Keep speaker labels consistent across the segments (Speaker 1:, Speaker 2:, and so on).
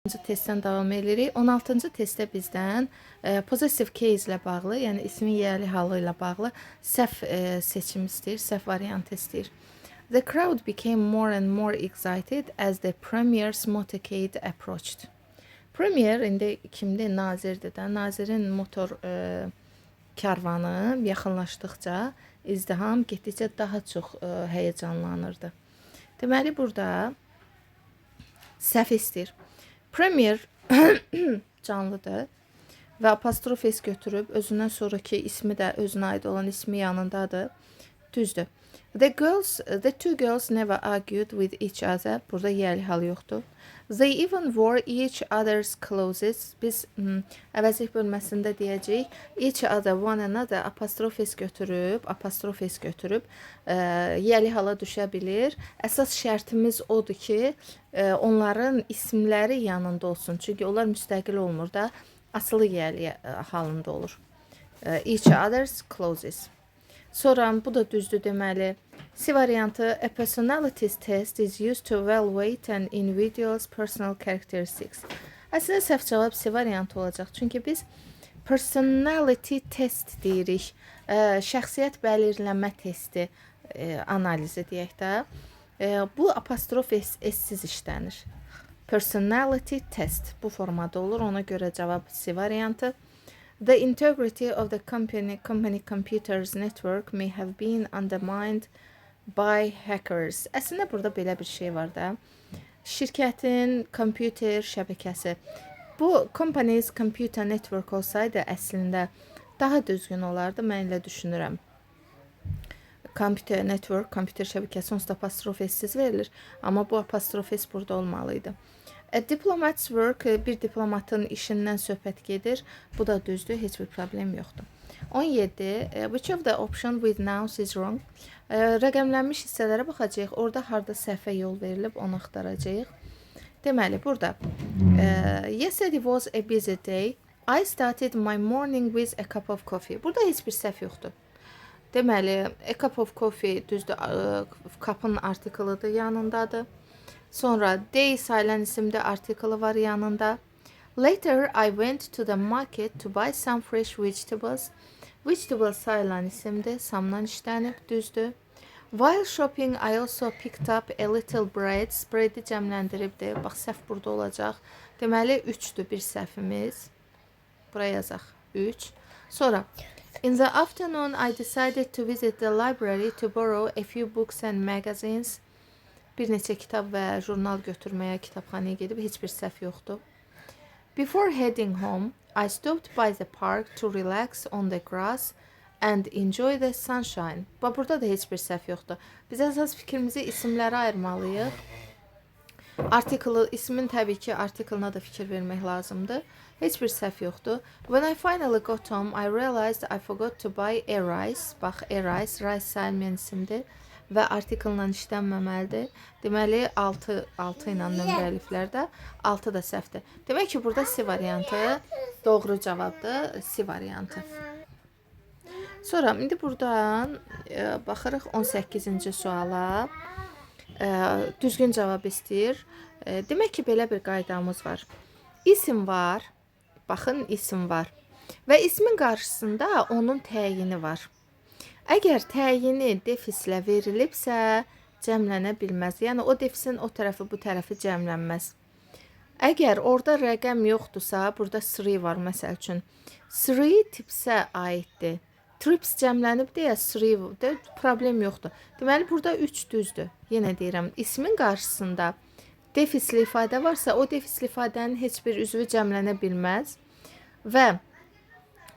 Speaker 1: Testdən davam edirik. 16-cı testdə bizdən possessive case ilə bağlı, yəni ismin yiyəli halı ilə bağlı səhv seçim istəyir, səhv variantı istəyir. The crowd became more and more excited as the premier's motorcade approached. Premier indi kimdir? Nazirdir də. Nazirin motor karvanı yaxınlaşdıqca izdiham getdikcə daha çox həyəcanlanırdı. Deməli burada səhv istəyir. Premier canlıdır və apostrof s götürüb özündən sonrakı ismi də özünə aid olan ismi yanındadır. Düzdür. The two girls never argued with each other. Burada yiyəli hal yoxdur. They even wore each other's clothes. Biz əvəzlik bölməsində deyəcəyik. Each other, one another apostrof s götürüb, apostrof s götürüb yiyəli hala düşə bilir. Əsas şərtimiz odur ki, onların isimləri yanında olsun. Çünki onlar müstəqil olmur da, asılı yiyəli halında olur. Each other's clothes. Sonra bu da düzdür deməli. C variantı, a personality test is used to evaluate an individual's personal characteristics. Əslində səhv cavab C variantı olacaq. Çünki biz personality test deyirik. Şəxsiyyət bəlirləmə testi, analizi deyək də. Bu apostrof s, s-siz işlənir. Personality test bu formada olur. Ona görə cavab C variantı. The integrity of the company computers network may have been undermined by hackers. Əslində burada belə bir şey var da. Şirkətin kompüter şəbəkəsi. Bu company's computer network olsaydı əslində daha düzgün olardı. Mən elə düşünürəm. Computer network, kompüter şəbəkəsi onsuz da apostrof s-siz verilir. Amma bu apostrof s burada olmalı idi. A diplomat's work, bir diplomatın işindən söhbət gedir. Bu da düzdür, heç bir problem yoxdur. 17. Which of the option with nouns is wrong? Rəqəmlənmiş hissələrə baxacağıq. Orada harda səhvə yol verilib, onu axtaracağıq. Deməli, burada yesterday was a busy day. I started my morning with a cup of coffee. Burada heç bir səhv yoxdur. Deməli, a cup of coffee düzdür, cup'ın artikılıdır, yanındadır. Sonra day sayılan isimdə artiklı var yanında. Later I went to the market to buy some fresh vegetables. Vegetables sayılan isimdir, some'dan işlənib, düzdür. While shopping I also picked up a little bread. Bread'i cəmləndiribdir. Bax, səhv burada olacaq. Deməli, 3-dür bir səhvimiz. Buraya yazaq. 3. Sonra in the afternoon I decided to visit the library to borrow a few books and magazines. Bir neçə kitab və jurnal götürməyə kitabxanaya gedib, heç bir səhv yoxdur. Before heading home, I stopped by the park to relax on the grass and enjoy the sunshine. Bax, burada da heç bir səhv yoxdur. Biz əsas fikrimizi isimlərə ayırmalıyıq. Artiklı, ismin təbii ki, artiklına da fikir vermək lazımdır. Heç bir səhv yoxdur. When I finally got home, I realized I forgot to buy a rice. Bax, a rice, rice sayılmayan isimdir və artiklla işlənməməlidir. Deməli 6 6 ilə nömrə əliflərdə 6 da səhvdir. Demək ki, burada C variantı doğru cavabdır. C variantı. Sonra indi buradan baxırıq 18-ci suala. Düzgün cavab istəyir. Demək ki, belə bir qaydamız var. İsim var. Baxın, isim var. Və ismin qarşısında onun təyini var. Əgər təyini defislə verilibsə, cəmlənə bilməz. Yəni o defisin o tərəfi, bu tərəfi cəmlənməz. Əgər orada rəqəm yoxdursa, burada three var məsəl üçün. Three trips'ə aiddir. Trips cəmlənib deyə three də problem yoxdur. Deməli burada 3 düzdür. Yenə deyirəm, ismin qarşısında defisli ifadə varsa, o defisli ifadənin heç bir üzvü cəmlənə bilməz. Və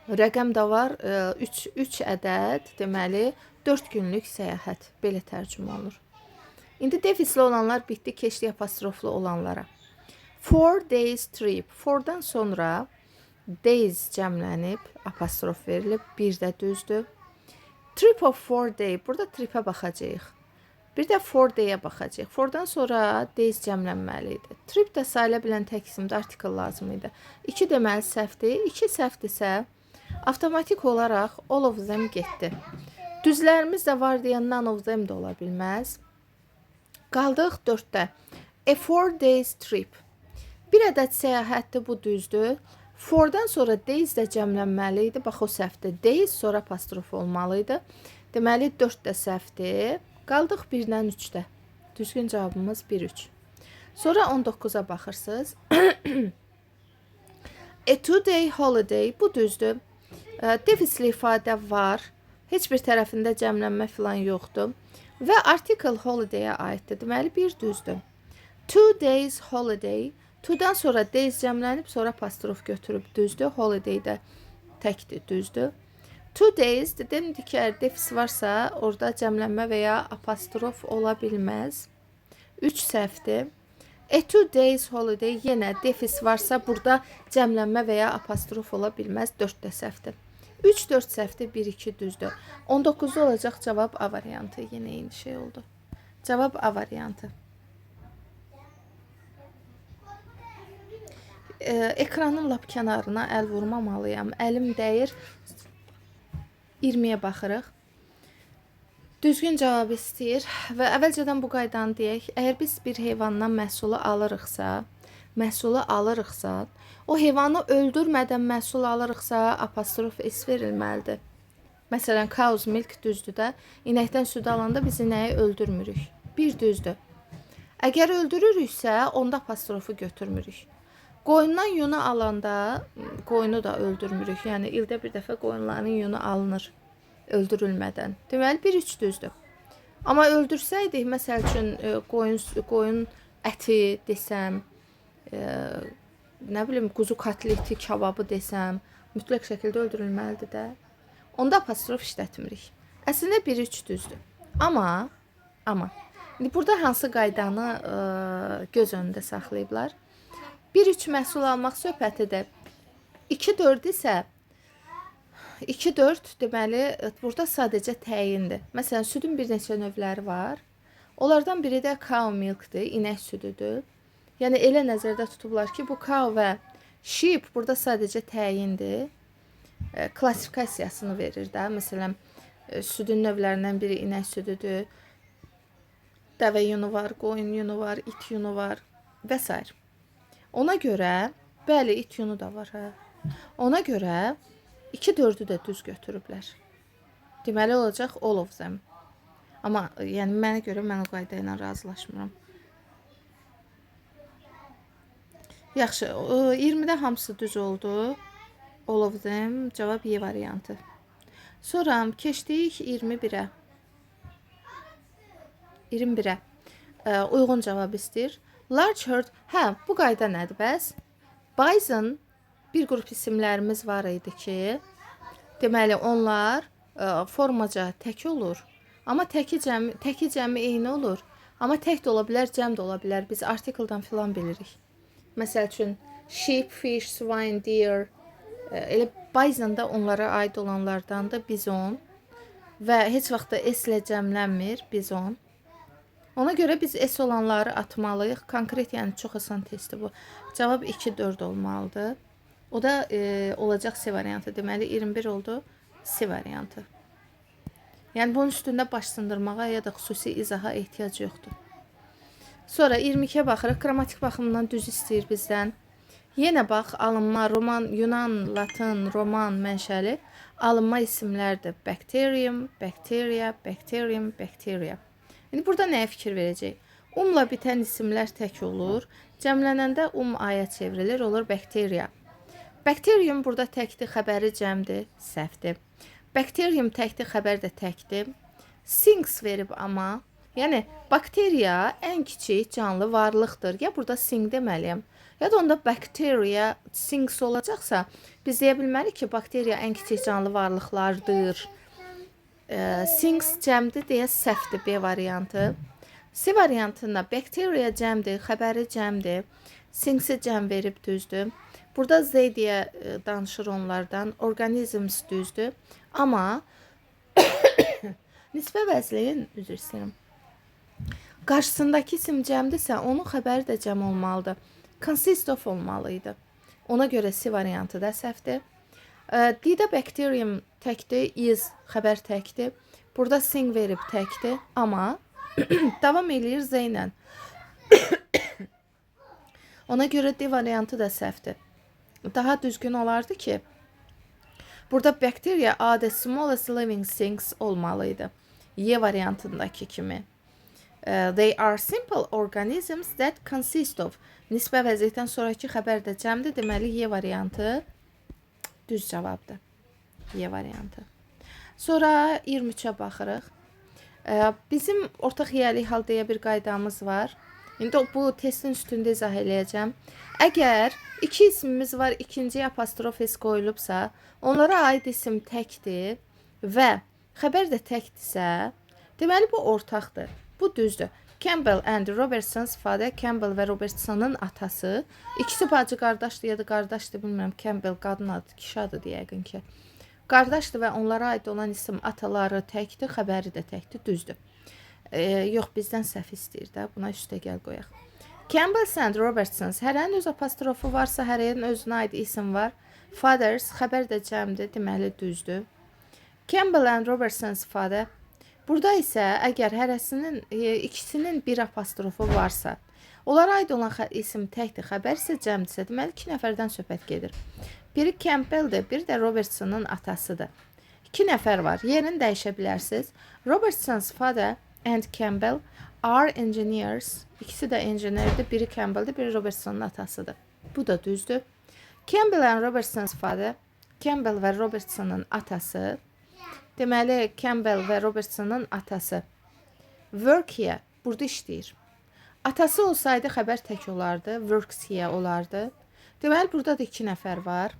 Speaker 1: rəqəm də var, 3 3 ədəd, deməli 4 günlük səyahət belə tərcümə olunur. İndi defisli olanlar bitdi, keçdik apostroflu olanlara. 4 days trip. Four'dan sonra days cəmlənib, apostrof verilib, bir də düzdür. Trip of 4 day. Burada tripə baxacağıq. Bir də 4 day'ə baxacağıq. Four'dan sonra days cəmlənməli idi. Trip də sayıla bilən tək isimdə artikel lazım idi. 2 deməli səhvdir. 2 səhvdirsə avtomatik olaraq all of them getdi. Düzlərimiz də var deyə none of them də ola bilməz. Qaldıq 4-də. A 4 days trip. Bir Bir ədəd səyahətdir, bu düzdür. For-dan sonra days də cəmlənməli idi. Bax, o səhvdir. Days sonra apostrof olmalı idi. Deməli, 4 də səhvdir. Qaldıq 1-dən 3-də. Düzgün cavabımız 1-3. Sonra 19-a baxırsınız. A two-day holiday, bu düzdür. Defisli ifadə var. Heç bir tərəfində cəmlənmə filan yoxdur. Və article holiday-ə aiddir. Deməli, 1 düzdür. 2 days holiday. To-dan sonra days cəmlənib, sonra apostrof götürüb, düzdür. Holiday də təkdir, düzdür. 2 days, dedim ki, əgər defis varsa, orada cəmlənmə və ya apostrof ola bilməz. 3 səhvdir. A 2 days holiday, yenə defis varsa, burada cəmlənmə və ya apostrof ola bilməz. 4 də səhvdir. 3-4 səhvdir, 1-2 düzdür. 19-da olacaq cavab A variantı. Yenə eyni şey oldu. Cavab A variantı. Ekranın lap kənarına əl vurmamalıyam. Əlim dəyir. 20-yə baxırıq. Düzgün cavab istəyir və əvvəlcədən bu qaydanı deyək. Əgər biz bir heyvandan məhsulu alırıqsa, o heyvanı öldürmədən məhsul alırıqsa, apostrof s verilməlidir. Məsələn, cow's milk düzdür də. İnəkdən süd alanda biz inəyi öldürmürük. Bir düzdür. Əgər öldürürüksə, onda apostrofu götürmürük. Qoyundan yunu alanda qoyunu da öldürmürük. Yəni, ildə bir dəfə qoyunların yunu alınır öldürülmədən. Deməli, 1-3 düzdür. Amma öldürsəydik, məsəl üçün, qoyun əti desəm, nə bilim, quzu kotleti, kababı desəm, mütləq şəkildə öldürülməlidir də. Onda apostrof işlətmirik. Əslində, 1-3 düzdür. Amma, indi burada hansı qaydanı göz önündə saxlayıblar? 1-3 məhsul almaq söhbətidir. 2-4 isə 2-4 deməli, burada sadəcə təyindir. Məsələn, südün bir neçə növləri var. Onlardan biri də cow milkdir, inək südüdür. Yəni, elə nəzərdə tutublar ki, bu cow və sheep burada sadəcə təyindir. Klassifikasiyasını verir də. Məsələn, südün növlərindən biri inək südüdür. Dəvə yunu var, qoyun yunu var, it yunu var və s. Ona görə, bəli, it yunu da var, hə. Ona görə 2-4-ü də düz götürüblər. Deməli, olacaq all of them. Amma, yəni, mənə görə mən o qayda ilə razılaşmıram. Yaxşı, 20-də hamısı düz oldu. All of them, cavab Y variantı. Sonra keçdik 21-ə. 21-ə. Uyğun cavab istəyir. Large herd, hə, bu qayda nədir bəs? Bison, bir qrup isimlərimiz var idi ki, deməli, onlar formaca tək olur. Amma təki cəmi eyni olur. Amma tək də ola bilər, cəm də ola bilər. Biz artikeldan filan bilirik. Məsəl üçün, sheep, fish, swine, deer. Elə bison da onlara aid olanlardandır, bizon. Və heç vaxt da S ilə cəmlənmir, bizon. Ona görə biz S olanları atmalıyıq. Konkret, yəni çox asan testdir bu. Cavab 2-4 olmalıdır. O da olacaq C variantı. Deməli, 21 oldu C variantı. Yəni, bunun üstündə baş sındırmağa ya da xüsusi izaha ehtiyac yoxdur. Sonra 22-yə baxırıq. Qrammatik baxımından düz istəyir bizdən. Yenə bax, alınma, roman, Yunan, Latın, Roman mənşəli alınma isimlərdir. Bacterium, bacteria, bacterium, bacteria. İndi burada nəyə fikir verəcək? Umla bitən isimlər tək olur. Cəmlənəndə um aya çevrilir, olur bacteria. Bacterium burada təkdir, xəbəri cəmdir, səhvdir. Bacterium təkdir, xəbər də təkdir. Things verib amma. Yəni, bakteriya ən kiçik canlı varlıqdır. Ya burada sing deməliyəm, ya da onda bacteria things olacaqsa, biz deyə bilmərik ki, bakteriya ən kiçik canlı varlıqlardır. Things cəmdir deyə səhvdir B variantı. C variantında bacteria cəmdir, xəbəri cəmdir. Things'i cəm verib düzdür. Burada Z deyə danışır onlardan. Organisms düzdür. Amma nisbə vəzliyin, üzr istəyirəm, qarşısındakı isim cəmdirsə, onun xəbəri də cəm olmalıdır. Consist of olmalı idi. Ona görə C variantı da səhvdir. D-də bacterium təkdir, is xəbər təkdir. Burada sing verib təkdir, amma davam eləyir Z ilə. Ona görə D variantı da səhvdir. Daha düzgün olardı ki, burada bacteria are the smallest living things olmalıydı. Y variantındakı kimi. They are simple organisms that consist of. Nisbə vəziyyətdən sonrakı xəbər də cəmdir. Deməli, Y variantı düz cavabdır. Y variantı. Sonra 23-ə baxırıq. Bizim ortaq yiyəlik hal deyə bir qaydamız var. İndi bu testin üstündə izah eləyəcəm. Əgər iki ismimiz var, ikinciyə apostrof s qoyulubsa, onlara aid isim təkdir və xəbər də təkdirsə, deməli bu ortaqdır. Bu düzdür. Campbell and Robertson's father, Campbell və Robertson'ın atası. İkisi bacı qardaşdır ya da qardaşdır, bilmirəm. Campbell qadın adı, kişi adıdır yəqin ki. Qardaşdır və onlara aid olan isim ataları təkdir, xəbəri də təkdir, düzdür. Yox, bizdən səhv istəyir də, buna üstəgəl qoyaq. Campbell's and Robertson's, hərənin öz apostrofu varsa, hərənin özünə aid isim var. Fathers, xəbər də cəmdir, deməli düzdür. Campbell and Robertson's father. Burada isə əgər hərəsinin, ikisinin bir apostrofu varsa, onlara aid olan isim təkdir, xəbər isə cəmdirsə, deməli iki nəfərdən söhbət gedir. Biri Campbell'dir, biri də Robertson'ın atasıdır. İki nəfər var. Yerini dəyişə bilərsiniz. Robertson's father and Campbell are engineers. İkisi də engineerdir. Biri Campbell'dir, biri Robertson'un atasıdır. Bu da düzdür. Campbell and Robertson's father, Campbell və Robertson'un atası. Deməli, Campbell və Robertson'un atası. Work here, burada işləyir. Atası olsaydı xəbər tək olardı, works here olardı. Deməli, burada da iki nəfər var.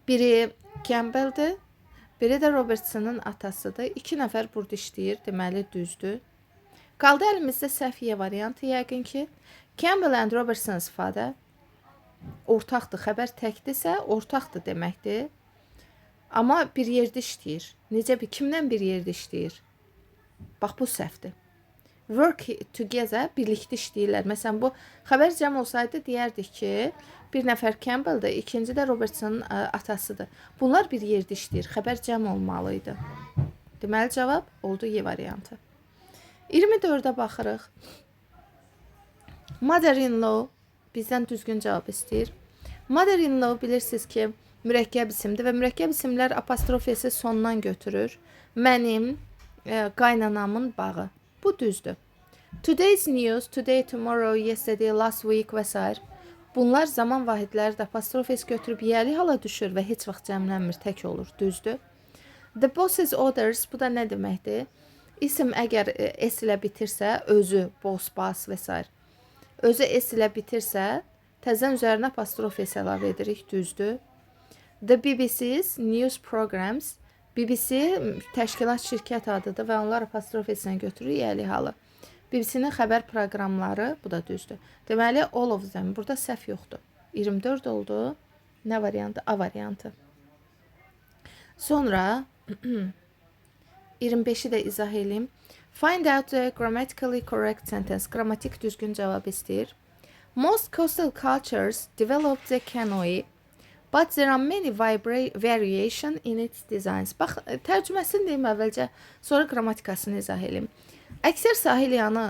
Speaker 1: Biri Campbell'dir, biri də Robertson'un atasıdır. İki nəfər burada işləyir, deməli düzdür. Qaldı əlimizdə səhv Y variantı yəqin ki. Campbell and Robertson's father ortaqdır. Xəbər təkdirsə, ortaqdır deməkdir. Amma bir yerdə işləyir. Necə bir, kimdən bir yerdə işləyir? Bax, bu səhvdir. Work together, birlikdə işləyirlər. Məsələn, bu xəbər cəm olsaydı deyərdik ki, bir nəfər Campbell'dir, ikinci də Robertson'un atasıdır. Bunlar bir yerdə işləyir. Xəbər cəm olmalı idi. Deməli, cavab oldu Y variantı. 24-ə baxırıq. Mother-in-law bizdən düzgün cavab istəyir. Mother-in-law bilirsiniz ki, mürəkkəb isimdir və mürəkkəb isimlər apostrof s-i sondan götürür. Mənim qaynanamın bağı. Bu düzdür. Today's news, today, tomorrow, yesterday, last week və s. Bunlar zaman vahidləri də apostrof s götürüb yiyəli hala düşür və heç vaxt cəmlənmir, tək olur. Düzdür. The boss's orders, bu da nə deməkdir? İsim əgər S ilə bitirsə, özü, boss, boss və s. Özü S ilə bitirsə, təzədən üzərinə apostrof S əlavə edirik, düzdür. The BBC's news programs, BBC təşkilat, şirkət adıdır və onlar apostrof S-lə götürür yiyəli halı. BBC-nin xəbər proqramları, bu da düzdür. Deməli, all of them, burada səhv yoxdur. 24 oldu. Nə variantı? A variantı. Sonra 25-i də izah eləyim. Find out the grammatically correct sentence. Qrammatik düzgün cavab istəyir. Most coastal cultures developed the canoe, but there are many variation in its designs. Bax, tərcüməsini deyim əvvəlcə, sonra qrammatikasını izah eləyim. Əksər sahil yanı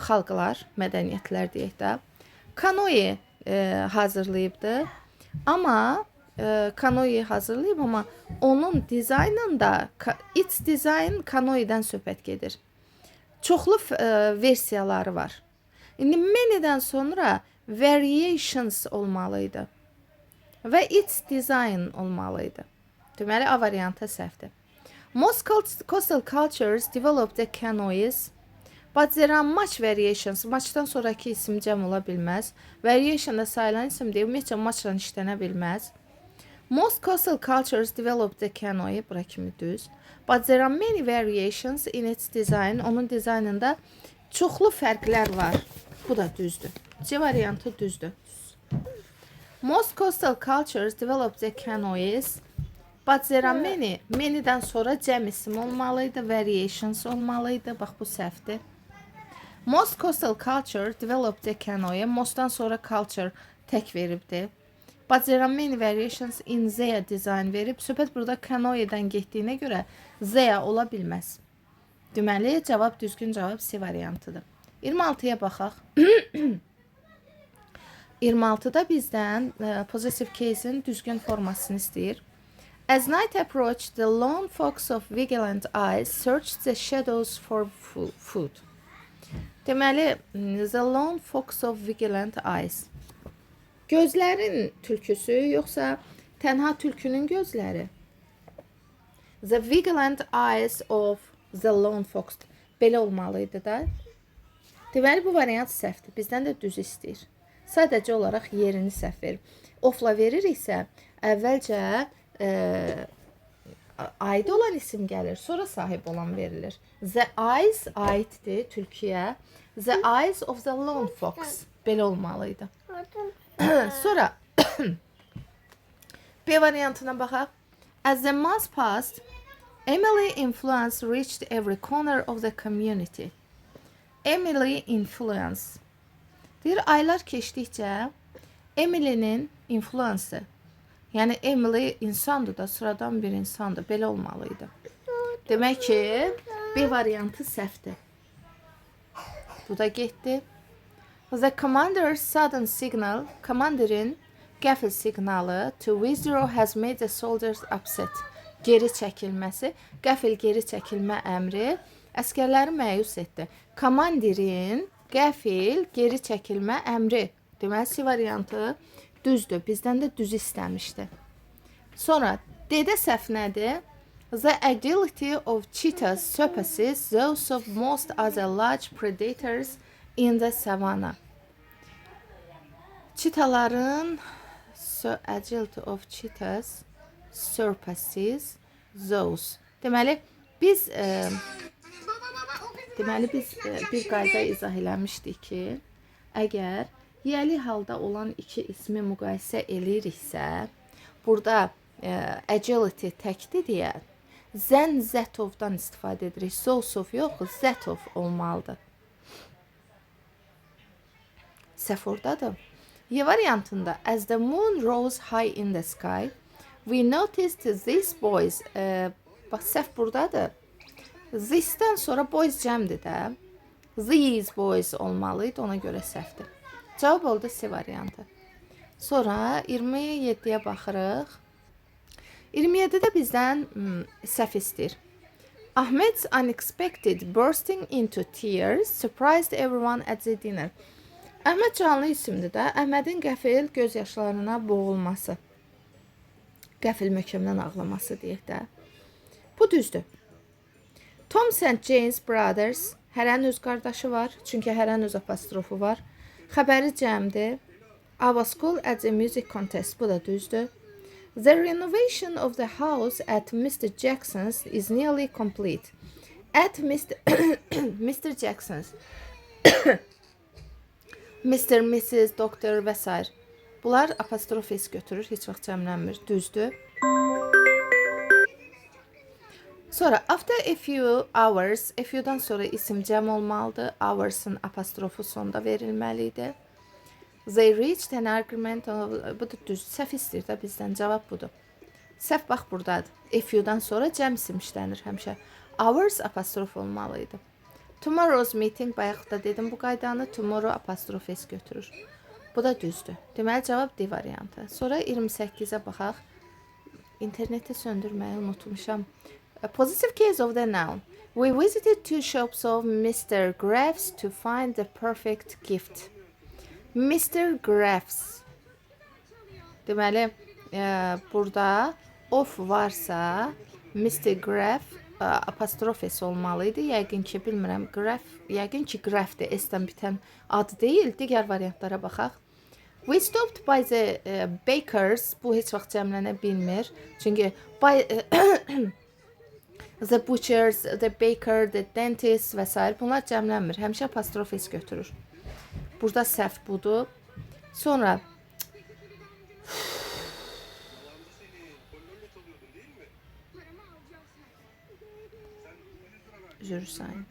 Speaker 1: xalqlar, mədəniyyətlər deyək də, kanoe hazırlayıbdı. Amma kanoe hazırlayıb, amma onun dizaynında its design, kanoedən söhbət gedir. Çoxlu versiyaları var. İndi many'dən sonra variations olmalı idi. Və its design olmalı idi. Deməli, A variantı səhvdir. Most coastal cultures developed the canoes, but there are much variations. Much'dan sonraki isim cəm ola bilməz. Variation da sayılan isim deyil, ümumiyyətcə much'la işlənə bilməz. Most coastal cultures developed the canoe, bura kimi düz. But there are many variations in its design. Onun dizaynında çoxlu fərqlər var. Bu da düzdür. C variantı düzdür. Most coastal cultures developed the canoes, but there are many. Many'dən sonra cəm isim olmalı idi, variations olmalı idi. Bax, bu səhvdir. Most coastal culture developed the canoe. Most'dan sonra culture tək veribdir. But there are many variations in their design verib. Söhbət burada canoe-dən getdiyinə görə their ola bilməz. Deməli, cavab, düzgün cavab C variantıdır. 26-ya baxaq. 26-da bizdən possessive case-in düzgün formasını istəyir. As night approached, the lone fox of vigilant eyes searched the shadows for food. Deməli, the lone fox of vigilant eyes. Gözlərin tülküsü yoxsa tənha tülkünün gözləri? The vigilant eyes of the lone fox. Belə olmalı idi da. Deməli, bu variant səhvdir. Bizdən də düz istəyir. Sadəcə olaraq yerini səhv verir. Of-la veririksə, əvvəlcə aid olan isim gəlir, sonra sahib olan verilir. The eyes aiddir tülküyə. The eyes of the lone fox. Belə olmalı idi. Sonra B variantına baxaq. As the months passed, Emily influence reached every corner of the community. Emily influence. Deyir, aylar keçdikcə Emily'nin influensı, yəni Emily insandır da, sıradan bir insandır, belə olmalı idi. Demək ki, B variantı səhvdir. Bu da getdi. The commander's sudden signal, komandirin qəfil siqnalı to withdraw has made the soldiers upset. Geri çəkilməsi, qəfil geri çəkilmə əmri əsgərləri məyus etdi. Komandirin qəfil geri çəkilmə əmri. Deməli, C variantı düzdür. Bizdən də düz istəmişdi. Sonra D-də səhv nədir? The agility of cheetahs surpasses those of most other large predators in the savannah. Çitaların so agility of cheetahs surpasses those. Deməli, biz bir qayda izah eləmişdik ki, əgər yiyəli halda olan iki ismi müqayisə eləyiriksə, burada agility təkdir deyə than that of-dan istifadə edirik. Those of yox, that of olmalıdır. Səhv oradadır. Y variantında as the moon rose high in the sky, we noticed these boys. Bax, səhv buradadır. This-dən sonra boys cəmdir də. These boys olmalı idi, ona görə səhvdir. Cavab oldu C variantı. Sonra 27-yə baxırıq. 27-də bizdən səhv istəyir. Ahmed's unexpected bursting into tears surprised everyone at the dinner. Əhməd canlı isimdir də. Əhmədin qəfil göz yaşlarına boğulması. Qəfil möhkəmdən ağlaması deyək də. Bu düzdür. Tom and Jane's brothers. Hərənin öz qardaşı var. Çünki hərənin öz apostrofu var. Xəbəri cəmdir. Our school at the music contest. Bu da düzdür. The renovation of the house at Mr. Jackson's is nearly complete. At Mr. Jackson's. Mr., Mrs., Doctor və s. Bunlar apostrof s götürür, heç vaxt cəmlənmir. Düzdür. Sonra after a few hours, a few-dan sonra isim cəm olmalıdır. Hours'ın apostrofu sonda verilməli idi. They reached an agreement. Bu da düz. Səhv istəyir də bizdən. Cavab budur. Səhv bax buradadır. A few-dan sonra cəm isim işlənir həmişə. Hours apostrof olmalı idi. Tomorrow's meeting, bayaq da dedim bu qaydanı. Tomorrow apostrof s götürür. Bu da düzdür. Deməli, cavab D variantı. Sonra 28-ə baxaq. İnterneti söndürməyi unutmuşam. A positive case of the noun. We visited two shops of Mr. Graff's to find the perfect gift. Mr. Graff's. Deməli, burada of varsa Mr. Graff apostrof s olmalı idi. Yəqin ki, bilmirəm, Graff, yəqin ki, Graffdir, S-dən bitən ad deyil. Digər variantlara baxaq. We stopped by the bakers. Bu heç vaxt cəmlənə bilmir. Çünki by the butchers, the baker, the dentist və s. Bunlar cəmlənmir. Həmişə apostrof s götürür. Burada səhv budur. Sonra üzr sayın.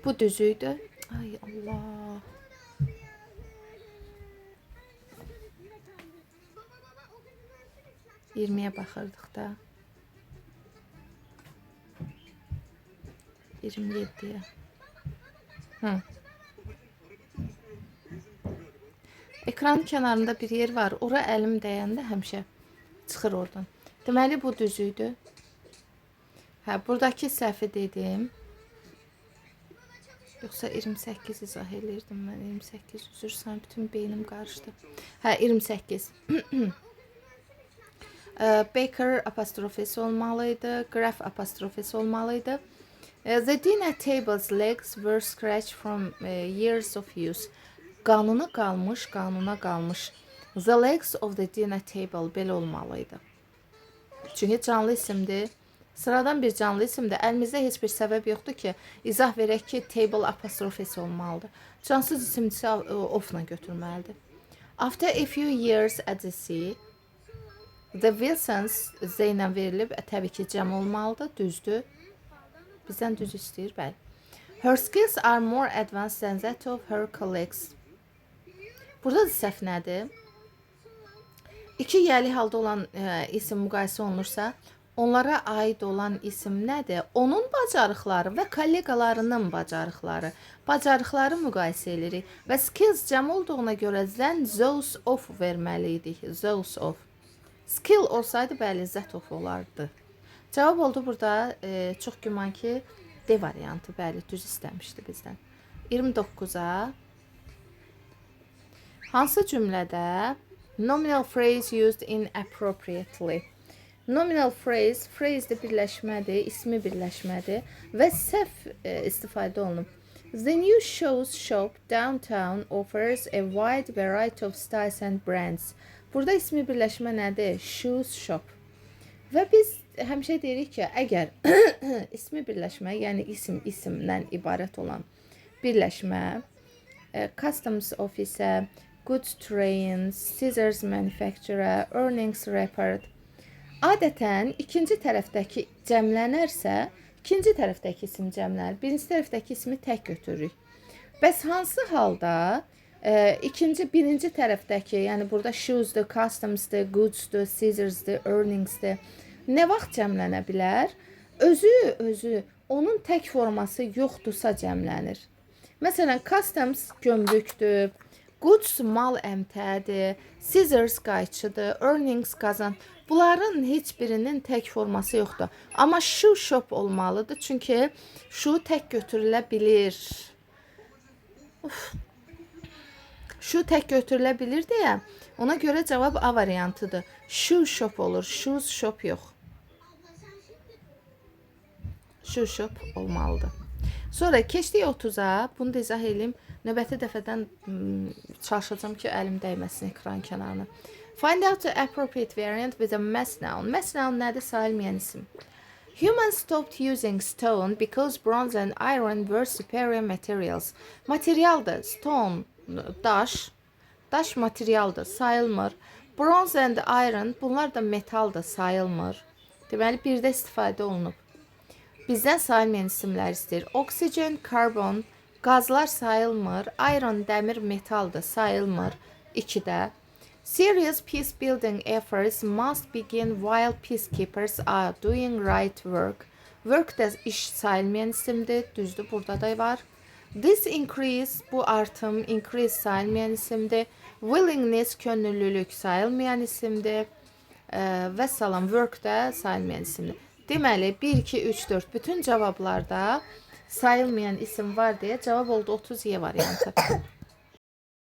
Speaker 1: Bu düz idi. Ay Allah. 20-yə baxırdıq da. 27-yə. Hı. Ekranın kənarında bir yer var. Ora əlim dəyəndə həmişə çıxır oradan. Deməli, bu düz idi. Hə, buradakı səhvi dedim. Yoxsa 28 izah eləyirdim mən. 28, üzr istəyirəm, bütün beynim qarışdı. Hə, 28. Baker apostrofesi olmalı idi. Graph apostrofesi olmalı idi. The dinner table's legs were scratched from years of use. Qanuna qalmış, qanuna qalmış. The legs of the dinner table belə olmalı idi. Çünki canlı isimdir. Sıradan bir canlı isimdir. Əlimizdə heç bir səbəb yoxdur ki, izah verək ki, table apostrofesi olmalıdır. Cansız isimdirsə of-la götürməlidir. After a few years at the sea, the Wilsons Z ilə verilib, təbii ki, cəm olmalıdır, düzdür. Bizdən düz istəyir, bəli. Her skills are more advanced than that of her colleagues. Burada da səhv nədir? İki yiyəli halda olan isim müqayisə olunursa, onlara aid olan isim nədir? Onun bacarıqları və kolleqalarının bacarıqları. Bacarıqları müqayisə edirik və skills cəm olduğuna görə than those of verməli idik. Those of. Skill olsaydı, bəli, that of olardı. Cavab oldu burada çox güman ki, D variantı, bəli, düz istəmişdi bizdən. 29-a hansı cümlədə nominal phrase used inappropriately? Nominal phrase, phrase də birləşmədir, ismi birləşmədir və səhv istifadə olunub. The new shoes shop downtown offers a wide variety of styles and brands. Burada ismi birləşmə nədir? Shoes shop. Və biz həmişə deyirik ki, əgər ismi birləşmə, yəni isim isimdən ibarət olan birləşmə customs office, goods trains, scissors manufacturer, earnings report adətən ikinci tərəfdəki cəmlənərsə, ikinci tərəfdəki isim cəmlənir. Birinci tərəfdəki ismi tək götürürük. Bəs hansı halda ikinci, birinci tərəfdəki, yəni burada shoes'dur, customs'dır, goods'dur, scissors'dır, earnings'dir, nə vaxt cəmlənə bilər? Özü onun tək forması yoxdursa cəmlənir. Məsələn, customs gömrükdür, goods mal əmtədir, scissors qayçıdır, earnings qazan. Bunların heç birinin tək forması yoxdur. Amma shoe shop olmalıdır, çünki shoe tək götürülə bilir. Uf. Shoe tək götürülə bilir deyə ona görə cavab A variantıdır. Shoe shop olur, shoes shop yox. Shoe shop olmalıdır. Sonra keçdik 30-a. Bunu da izah eləyim. Növbəti dəfədən çalışacağam ki, əlim dəyməsin ekran kənarına. Find out the appropriate variant with a mass noun. Mass noun nədir? Sayılmayan isim. Humans stopped using stone because bronze and iron were superior materials. Materialdır. Stone, daş. Daş materialdır, sayılmır. Bronze and iron, bunlar da metaldır, sayılmır. Deməli, birdə istifadə olunub. Bizdən sayılmayan isimlər istəyir. Oxygen, carbon, qazlar sayılmır. Iron, dəmir, metaldır, sayılmır. 2-də. Serious peace building efforts must begin while peacekeepers are doing right work. Work də iş sayılmayan isimdir. Düzdür, burada da var. This increase, bu artım, increase sayılmayan isimdir. Willingness, könüllülük sayılmayan isimdir. Və salam, work də sayılmayan isimdir. Deməli, 1, 2, 3, 4 bütün cavablarda sayılmayan isim var deyə cavab oldu 30 Y variantı.